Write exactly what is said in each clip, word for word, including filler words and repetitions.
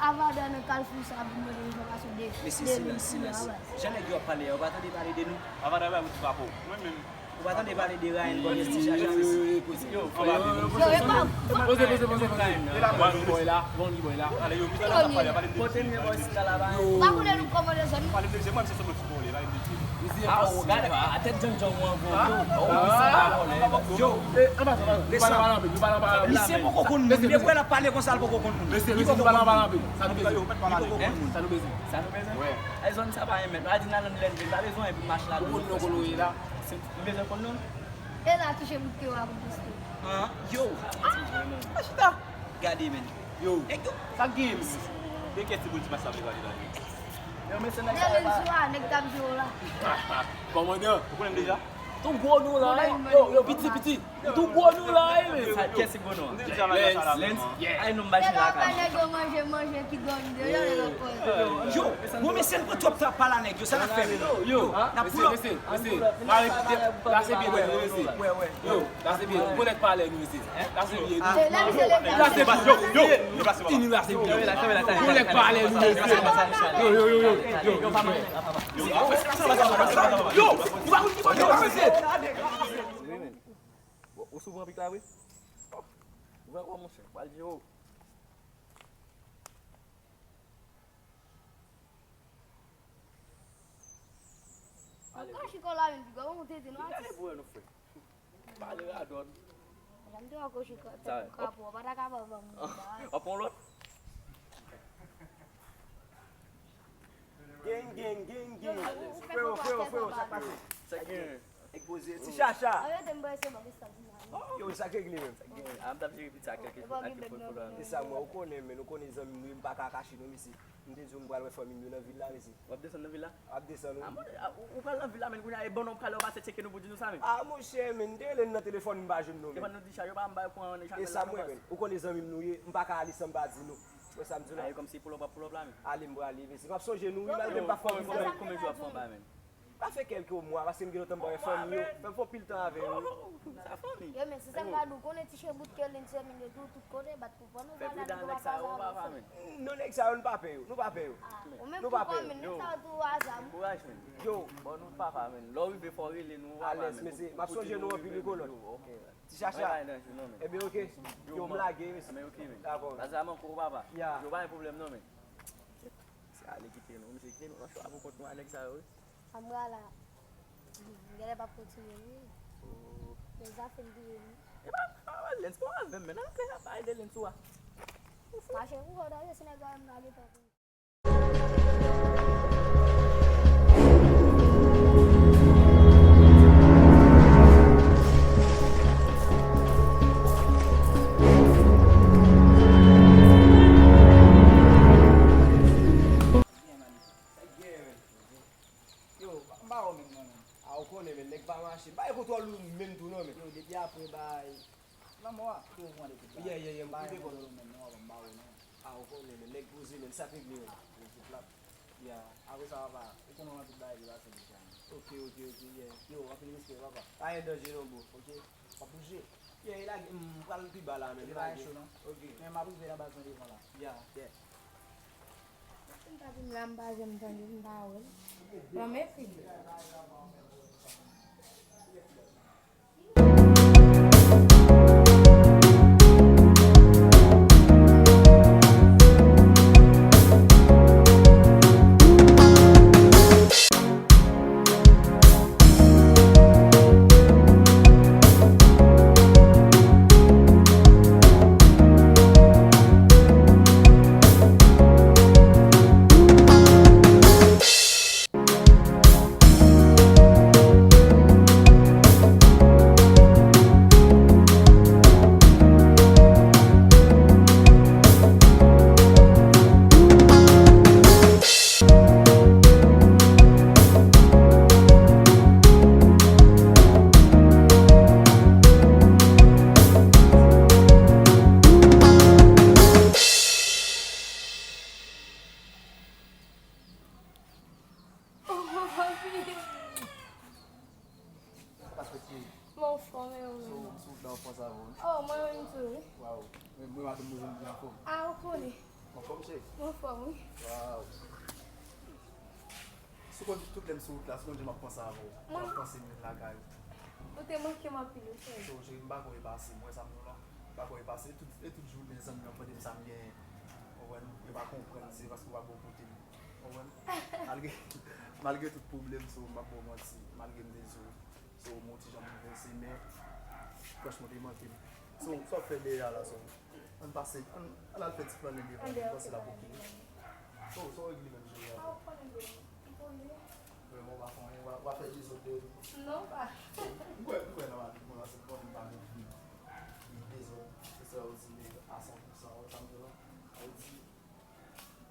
Avada nan kalfou sa vin mande enfòmasyon de, mesye, de silans, silans. Jan nèg yo ap pale a, ou pa tande pale de nou? Avada bay ou ti papo. Mwen menm. Ou pa tande pale de Rayen Bòdès, ti chacha, mesye. Yo, yo, yo, poze, poze, poze, poze. Bon, ki bòy la, bon, ki bòy la. Kote m ye bòy sila la, ba. Ou pa konnen nou kòmande zòn. Ah, oh, gade, ah, tèt djanm djanm ou an gwo. Yo, eh, anba, anba, anba. Misye poko konn moun. Depi w ap pale konsa, l poko konn moun. Mesye, mesye, nou pa nan pale anpil. Sa nou bezwen. Sa nou bezwen. Sa nou bezwen? Wi. Ay, zòn sa pa yon mèt. Nou a di nan lèn lèn, pa bezwen pou mach la. Ou konn nou kote w ye la. Se, nou bezwen konn nou? E la touche bout ke w a pou poste. Ah, yo. Ah, chita. Gade, men. Yo. Nèg yo. Sa k gen, mesye? De kè ti boul ti mach la vle pale la. Yo, mesye, nèg sa yo pa. Nèg sou a, nèg k ap jwe w la. Kòmandan. Ou konnen m deja? Tou gwo nou la, eh. Yo, yo, piti, piti. Tou gwo nou la, eh, men. Sa, kiyès ki gwo nou an? Lens. Lens. Ay, nou m bay chita la. Nèg yo manje, manje ki gwo nou deja, nèg yo. Yo, bon, mesye, n pran twòp tan ap pale a nèg yo, sa n ap fè, men? Yo, yo, n ap pull up. Mesye, mesye, mesye. Mare, plase pye nou, mesye. Yo, plase pye nou. Ou konn nèg palè nou, mesye. Plase pye nou. Plase pye nou. Yo, yo, yo, plase pye nou. Ou konn nèg palè nou, mesye. Yo, yo, yo, yo, yo. Yo, ou pa konn ki bagay la, mesye. Wi, men. Bon, ou sou pran pik la, wi. Ou pran kwa, monchè? Pral jere w. Ou ka chiko la, men, piga, ou tete, non, atis. Gade pou wè nou fè. Pale radòt. Jan m te wè koche ka-, tèt ou kapò, w pa ta kapab ban m yon bagay. W ap pran lòt? Gang, gang, gang, gang. Freo, freo, freo, sa k pase? Sa k gen? Ekspoze. Ti chacha. Yo, sa k regle menm. A, m t ap jere piti ak kèk, ak kèk pwoblèm. E sa, mwen, ou konnen, men, ou konnen zanmi m, wi, m pa ka kache, non, mesye. M te di w m pral wè fanmi m yo nan vil la, mesye. W ap desann nan vil la? W ap desann, wi. A, mon, a, ou, ou pral nan vil la, men kounye a, e bon, non, pralè, w pa sèt tcheke nou pou di nou sa, men. A, monchè, men, m te rele n nan telefòn, m pa jwenn nou, men. Telefòn nou di chaje, yo pa m bay pran an chaje. E sa, mwen, men, ou konnen zanmi m nou ye, m pa ka ale san m pa di nou. Wè sa m di w la? A, e kòmsi pull up, w ap pull up la, men. Ale, m prale, mesye. M ap sonje nou, wi, malgre m pa fanmi m, men. Konbyen jou w ap pran ba, men? Sa fè kèlke mwa, paske m gen lontan m pa wè fanmi yo. Fè m fè pil tan avè yo, wi. Sa fanmi. Yo, men, se sa m ka di w, konnen ti chen bout ke lens yo, men yo tou, tout kote, bat pou fò nou, fè pridan nèg sa yo, papa, men. Non, nèg sa yo, nou pa pè yo, nou pa pè yo. Ou menm tou kò, men, nèg sa yo tou aza, men. Kouraj, men. Yo. Bon, nou papa, men. Lè w rive fò w rele nou, papa, men. Alèz, mesye, m ap sonje nou anpil, wi, kolòn. Ok. Ti chacha. Ebyen, ok. Yo, m lage, mesye. Men, ok, men. Dakò. Aza manko, papa. Ya. Yo, pa gen pwoblèm, non, men. Se ale kite nou, mesye, kite nou nan cho a pou kont nou a nèg sa yo, wi. Amra la. Genlè p ap kontinye, wi. Oh. Men zafè m touye, wi. E pa, pa, pa, lens, pa avè m, men. Nan kè a, pa ede lens ou a. Mache pou kò w, se nèg la, m lage tankou. Yo, m ba w menm non, menm. A, ou konnen, men nèg pa mache. Bay kontwòl ou menm tou non, men. Yo, depi apre bay lanmò a, ke ou pran de kout la. Yeah, yeah, yeah, m kite kò. Menm non, m ba w non. A, ou konnen, men nèg poze, men sa k regle, men. Yo, se plat. Yeah. Apre sa, papa, ou konnen w anpil bagay ki pase deja, men. Ok, ok, ok, yeah. Yo, anpil respè, papa. Pa gen danje non, bro. Ok. W ap bouje. Yeah, e lage, m pral pi ba la, men. E pa gen cho, non. Ok. Men m ap rive nan baz mwen devan la. Yeah. Yeah. Depi m ta vin la, m pa janm tande, m pa wè l. Nan mepri. Sa k pase, cheri? Mwen anfòm, e ou menm? Sou, sou dan w panse avè w, wi. Oh, mwen menm tou, wi. Waw. Mwen, mwen, madanm mwen, mwen anfòm. A, ou konnen. Anfòm, cheri? Anfòm, wi. Waw. Si w konn tout lè m sou wout la, si w konn jan m ap panse avè w, jan m ap panse m vin lakay ou. Ou te manke m anpil, wi, cheri. So, cheri, m pa kwè e pase, m wè sa m di w la. M pa kwè e pase. E tout, e tout jounen, zanmi yo ap mande m sa m genyen. Ou konprann? Yo pa konprann, se paske w pa bò kote m. Ou konprann? Malgre, malgre tout pwoblèm, so, m p ap ba w manti, malgre m dezole. So, m yon ti jan boulvèse, men franchman, te manke m. So, sa w ap fè dèyè a la, so? Ann pase, ann, ann al fè ti flannen devan, m panse l ap oke. So, sa w regle menm, cheri a? Vrèman, w pa fè anyen, w a, w a fè dezòd dèyè nou. Non, pa. M kwè, m kwè nan madanm mwen, paske m konnen m pa gen fi ki dezòd, se sa yo di, men a san pou san, ou sa m di la. Sa vle di,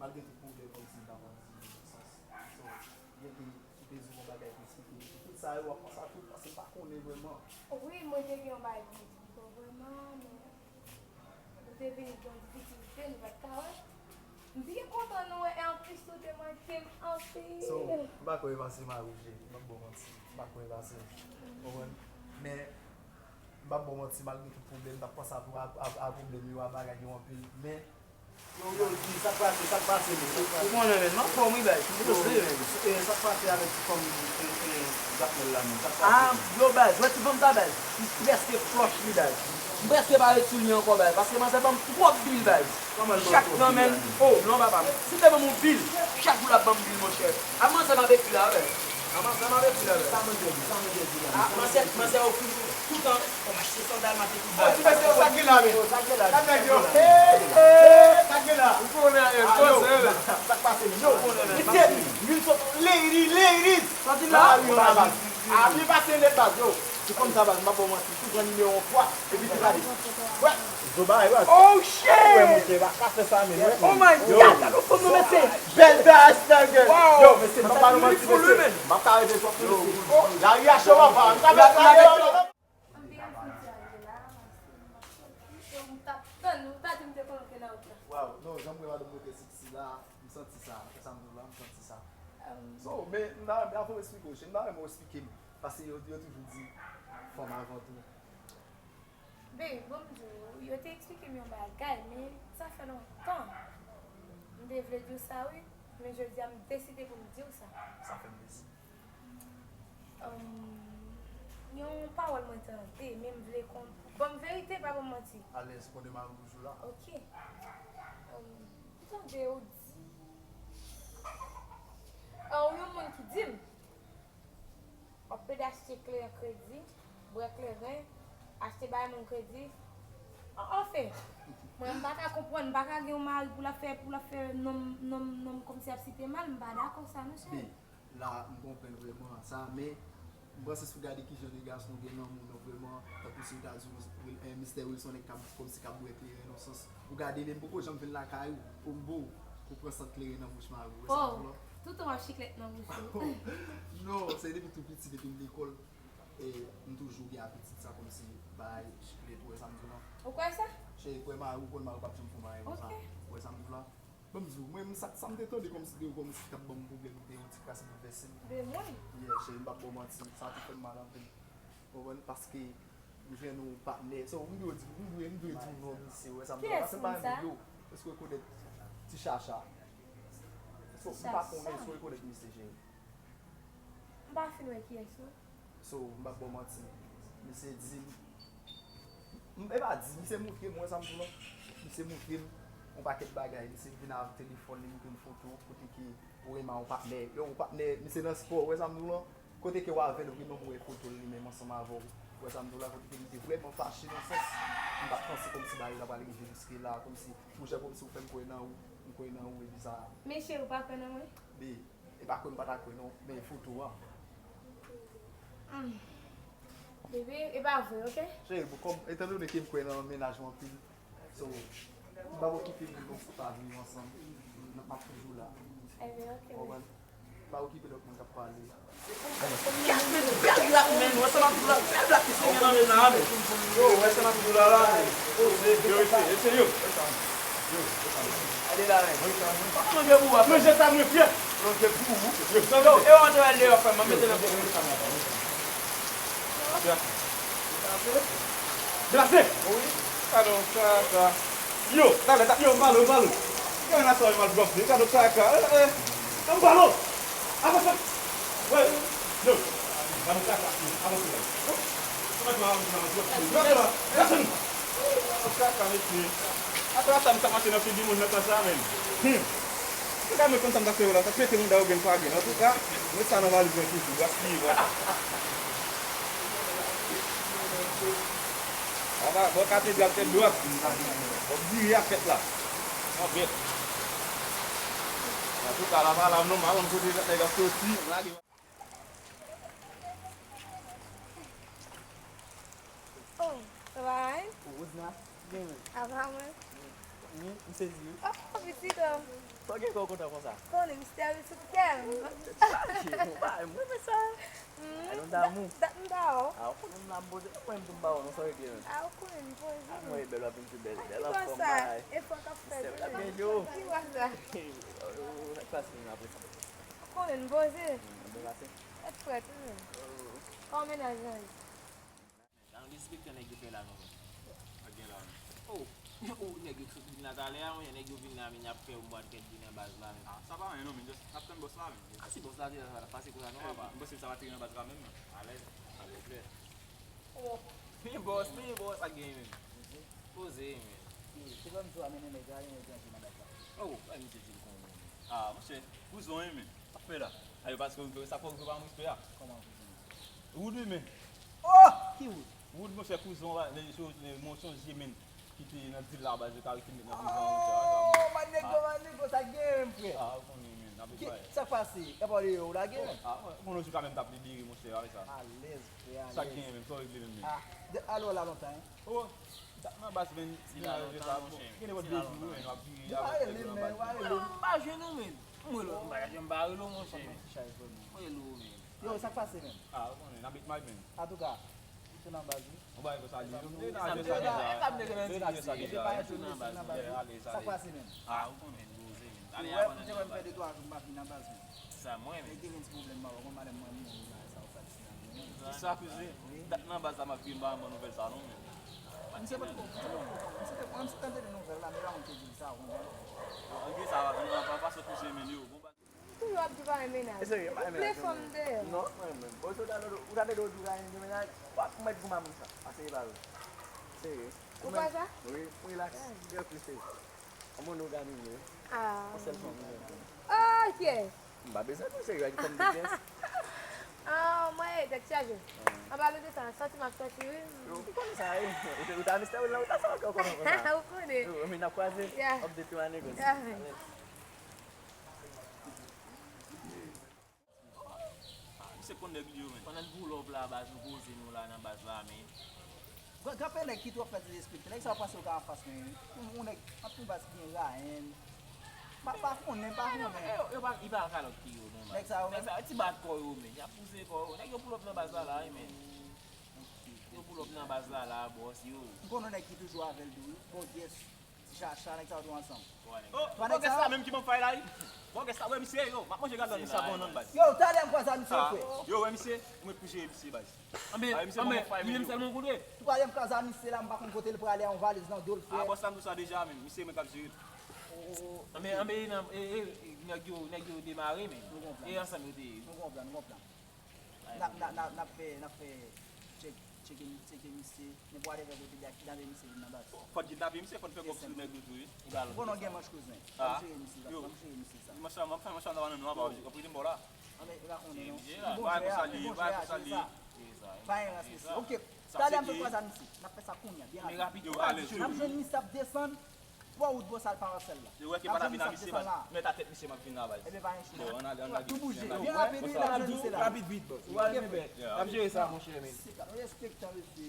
malgre tout pwoblèm, kòmsi m ta pral di nan sans. So, gen de ou te di yon bagay pou eksplike m. Tout sa yo, w ap panse a tout, paske m pa konnen vrèman. Wi, mwen te gen yon bagay pou m di w vrèman, men nou te vini gen yon difikilte, nou pa t ka wè. M byen kontan nou wè, e anplis nou te manke m anpil. So, m pa kwè e pase mari w, cheri, m p ap ba w manti, m pa kwè e pase. Ou konprann? Men, m p ap ba w manti, malgre tout pwoblèm, m t ap panse a, a, a, a pwoblèm yo, a bagay yo anpil, men, Yo, yo, di, sa k pase, sa k pase, men, sa k pase? Ou konnen, men, m anfòm, wi, baz. Yo, yo, e, sa k pase avèk ti fanm, e, e, Jakmèl la, men, sa k pase? Ah, yo, baz, wè ti fanm sa, baz. Li prèske flòch li, baz. M prèske pa ret sou li ankò, baz, paske manzè ban m twòp bil, baz. Kòman l ba w twòp bil la, men? Oh, non, papa. Si te ban m yon bil, chak jou l ap ban m bil, monchè. A manzè m avèk li la, baz. A manzè m avèk li la, baz. Sa manzè di, sa manzè di la, men? Ah, manzè, manzè ofri m toutan. Kòm achte sandal, m achte tout bagay. Oh, ti mesye, sa k gen la, men? Sa k gen la? Sa k gen la? Hey, hey, sa k gen la? Ou konnen, eh, ah, yo, sa k pase, men? Yo, mesye, Wilson, lady, ladies. Sa di la? Ah, wi, non, baz. Ah, byen pase nèt, baz, yo. Se kòm sa, baz, m pa ba w manti. Tou pran nimewo w fwa, epi tou gade. Wè. Zo bagay, baz. Oh, shit! Wè, mesye, pa, pa fè sa, men, wè. Oh my God, gade fanm nan, mesye. Bèl baz, bèl gèl. Wow. Yo, mesye, m pa ba nou manti, mesye. M ap ka rete twòp, mesye. Lari a cho, papa. M ka fè sa, yo. Anpil refleksyon rive la, paske m ap soti, e m t ap tann, ou ta di m te konnen w te nan wout la. Waw, non, jan m wè madanm mwen te sexy la, m santi sa, se sa m di w la, m santi sa. So, men, m ta renmen, avan w eksplike w, cheri, m ta renmen w eksplike m, paske yo, yo toujou di, fanm avan tou. Babe, bon, m di w, yo te eksplike m yon bagay, men sa fè lontan. M te vle di w sa, wi, men jodi a, m deside pou m di w sa. Sa fè m plezi. Yon pawòl mwen tande, men m vle konn, ban m verite, pa ban m manti. Alèz, konnen mari w toujou la. Ok. M tande w di, yon moun ki di m, w ap plede achte kleren kredi, bwè kleren, achte bay moun kredi. An, anfen, mwen, m pa ka konprann, m pa ka gen yon mari pou l ap fè, pou l ap fè nonm, nonm, nonm kòmsi ap site mal, m pa dakò sa, non, cheri. La, m konprann vrèman sa, men m panse si w gade kijan de gason gen lanmou nan vrèman, tankou si w ta di w, eh, mistè Wilson nèg k ap kòmsi k ap bwè kleren nan sans. Ou gade, men m poko janm vin lakay ou, pou m bo, pou pran sant kleren nan bouch mari w, wè sa m di w la? Toutan w ap chiklèt nan bouch ou. Non, se depi tou piti, depi m lekòl, e m toujou gen apeti sa kòmsi bay chiklèt, ou wè sa m di w la? Ou kwè sa? Cheri, kwè mari w, konn mari w p ap janm fè yon bagay konsa. Ok. Ou wè sa m di w la? Ban m di w, mwen, sa, sa m te tande kòmsi de ou kòmsi t ap ban m pwoblèm, te yon ti kras boulvèse m. De mwen? Yeah, cheri, m p ap ba w manti, sa te fè m mal anpil. Ou konprann? Paske m jwenn yon patnè. So, m dwe di, m dwe, m dwe di w non misye, ou wè sa m di w la? Paske m pa renmen yo. Èske w rekonèt Ti Chacha? So, m pa konnen si w rekonèt misye, cheri. M pa fin wè kiyès, non. So, m p ap ba w manti. Misye di m, m, e pa di, misye moutre m, ou wè sa m di w la? Misye moutre m yon pakèt bagay. Misye vin ak telefòn li, moutre m foto, kote ke ou renmen yon patnè. Yo, yon patnè, misye nan spò, ou wè sa m di w la? Kote ke w avè l, ou renmen pou wè foto l li menm ansanm avè w. Ou wè sa m di w la? Kote ke misye vrèman fache nan sans, m pa t panse kòmsi bagay la pral rive jiske la, kòmsi, monchè, kòmsi ou fè m kwè nan ou, m kwè nan ou, epi sa. Men cheri, ou pa kwè nan mwen? Be, E pa kwè m pa ta kwè non, men foto a. Hmm. Bebe, e pa vre, ok? Cheri, bon, kòm, etandone ke m kwè nan mennaj ou anpil, so, m p ap okipe moun nou pa viv ansanm, m ap toujou la. Ebyen, ok. Ou konprann? M pa okipe lòt moun k ap pale. Yes, men, bèl blak, men, wè sa m ap di w la, bèl blak ki sere nan men nan, men. Yo, wè sa m ap di w la, la, men. Yo, mesye, mesye, yo. Ale la, men. Papa, manje pou ou, manje sa, mwen fyè. Manje pou ou. Yo, e w antre al deyò, frè m, mwen mete nan. Glase. Glase? Wi. Alò, sa, sa. Yo, talè, ta, yo, m pale, m pale. Mwen la sa, mwen al blòf li, gade kaka, eh, eh, nan ballon. Avanse. Wè, yo, gade kaka, avanse la. Mwen avanse la, mwen avanse la. Gade kaka, mesye. Apre sa, m sa mache nan figi moun nan konsa, menm. Hmm. Mwen ka mwen konn sa m ta fè yo la, sa pete mouda yo gen pa gen. Antouka, mwen sa nan valiz mwen toujou, gaspiye vwa. Aba, bò katedral tèt dwat. Bò vire ak tèt la. Mwen bèt. Antouka, la pa la, non, m pa konn kote nèg ap soti. M lage. Oh, sa va, hein? Ou Rosna? Byen, wi. Apa mwen? Wi, m sezi, wi. Oh, pitit, oh. Sa w gen kè w kontan konsa? Konnen, mistè, wi, sou kè m. Chaje, bon, bagay, mwen renmen sa. Hmm, ay, non, damou. Dat m pa wè w. Ah, ou konnen m la, m poze. Mwen menm tou m pa wè w, non, sa w regle menm? Ah, ou konnen m poze. Ah, mwen, bèl, w ap vin pi bèl. Bèl anfòm, bagay. Efò k ap fèt, wi. Mistè, w ap byen jwe, o. Ki konsa? Oh, oh, oh, sa k pase menm apre sa? Ou konnen m poze. Hmm, m byen pase. Tèt frèt, wi, menm. Oh. Kòman mennaj lan ye? Jan de respektan nèg yo fè la non, men. Sa gen la, men. Oh, oh, nèg yo sot vin la talè a, men nèg yo vin la, men y ap fè yon bwat kèt vin nan baz la, men. Ah, sa pa anyen non, men just n ap tann bòs la, men. Ah, si bòs la te la, sa pa t ap pase konsa non, papa. M panse sa pa t rive nan baz la menm, non. Alèz, alèz, klè. Oh, men bòs, men bòs, sa gen, men. Poze, men. Se kòm si w amenn nèg la, nèg la nan baz la. Oh, ay, misye di l konnen, men. Ah, monchè, kouzon, wi, men. Sa k fè la? Ayo, paske sa fò w pa yon respè a. Kòman kouzon? Wood, wi, men. Oh! Ki Wood? Wood, monchè, kouzon, men, mwen sonje, men, ki te nan dil la, baz, yo ka refimen nan prizon, monchè. Oh, my nigga, my nigga, sa gen, men, frè. Ah, ou konnen, men, n ap bay. Sa k pase? E pa w lage, men? Ah, ou konnen jou kanmenm t ap libere, monchè, avèk sa. Alèz, frè, alèz. Sa gen, men, sa w regle, men, men. Ah, alò la lontan, hein? Oh, dat nan baz, men, si la lontan, monchè. Gen nenpòt de jou, men, w ap vire avèk nèg yo nan baz. Ou pa rele m, men, ou pa rele m. M pa rele w, monchè. Mwen rele w, men. Yo, sa k pase, men? Ah, ou konnen, n ap met may, men. Antouka, ou tou nan baz, wi. Ou bay konsa li. Sa k pase, men? Ah, ou konnen, poze, men. Ou wè, m te wè m fè de twa jou m pa vin nan baz, men. Sa mwen, men. E te gen ti pwoblèm, mwen, mwen, mwen, mwen, mwen, sa w fè. Kisa, kouzen? Dat nan baz la m ap viv, m pa janm ban nouvèl sa non, men. Misye pa t ko, misye pa t ko, misye te, misye tande de nouvèl la, men pa konn te di l sa, ou konprann? Angle sa, pa, pa, pa, pa sot kouzen, men, yo, bon, ba- Ou toujou ap di w pa renmen nèg. E serye, m pa renmen nèg. Ou ple fanm deyò. Non, mwen menm. Bon, si w ta, ou ta tande w di w pa renmen nèg, w ap mèt goumen moun sa. Ase e pa vre. Serye. Ou kwè sa? Wi, m relax. Yo, plis serye. An monogami m ye. Ah. Yon sèl fanm m gen. Ok. M pa bezwen nou, se yo ki fè m konfyans. Ah, mwen, tèt chaje. An palan de sa, santi m ap santi, wi. Yo, ou konnen sa, wi. Ou te, ou te a Mister Will la, ou ta sa ankò konnen konsa. Ou konnen. Yo, men n ap kwaze. Yeah. Update yo a negos. Yeah, man. Alèz. Ah, misye konn nèg li yo, men. Pandan n pull up la, baz, nou poze nou la nan baz la, men. Gran, gran pè nèg ki twò fè derespekte. Nèg sa yo panse yo ka anfas mwen, wi. Yon, yon nèg, anpil baz ki gen rayenn. Pa, pa konnen, pa konnen. Yo, yo pa, li pa kalòt ki yo, non, baz. Nèg sa yo menm. Nèg sa yo, ti bat kò yo, men. Y ap pouse kò yo. Nèg yo pull up nan baz la, la, wi, men. Yo pull up nan baz la, la, bòs, yo. M konnen nèg ki toujou avè l tou, wi. Bon, yes. Ti Chacha, nèg sa yo tou ansanm. Oh, twa nèg sa yo menm ki ban fay la, wi. Bon, gen sa, wè, misye, yo, m ap manje grandan misye a bon nan baz. Yo, talè m kwaze a misye, frè. Yo, wè, misye, ou mèt pou jere misye, baz. Anben, anben, li menm sèlman w kontre. Talè m kwaze a misye la, m pa konn kote l prale a, yon valiz nan do l, frè. Ah, bòs la, m di w sa deja, men, misye, mwen k ap jere l. Anben, anben, e, e, nèg yo, nèg yo demare, men. E ansanm yo te ye. Nou konprann, nou konprann. N ap, n ap, n ap, n ap fè, n ap fè tcheke, tcheke, tcheke misye, nenpòt whatever kote li a, kidnape misye vin nan baz. Fò n kidnape misye, fò n fè kòb sou nèg yo tou, wi. Bon, nou gen manch kouzen. Ah. Ban m jere misye sa, ban m jere misye sa. Manch la, m ap fè manch la nan men nou anba, w ap rete m bò la. Anben, e pa konnen non. Li bon jwè a, li bon jwè a, jere sa. Pa gen ras mesye. Ok, talè m sot kwaze a misye. N ap fè sa kounye a, byen rapid. N ap jwenn misye ap desann. Bò wout bò sal pa yon sèl la. Yo wè ke pa ta vin a misye, baz. Mèt a tèt misye, m ap vin la, baz. Ebyen, pa gen chita. Yo, ann ale, ann ale. Tou bouje. Byen rapid, wi, n ap jwenn misye la. Rapid, vit, baz. Ou al men bèt. N ap jere sa, monchè, men. Se ka, respektan, mesye.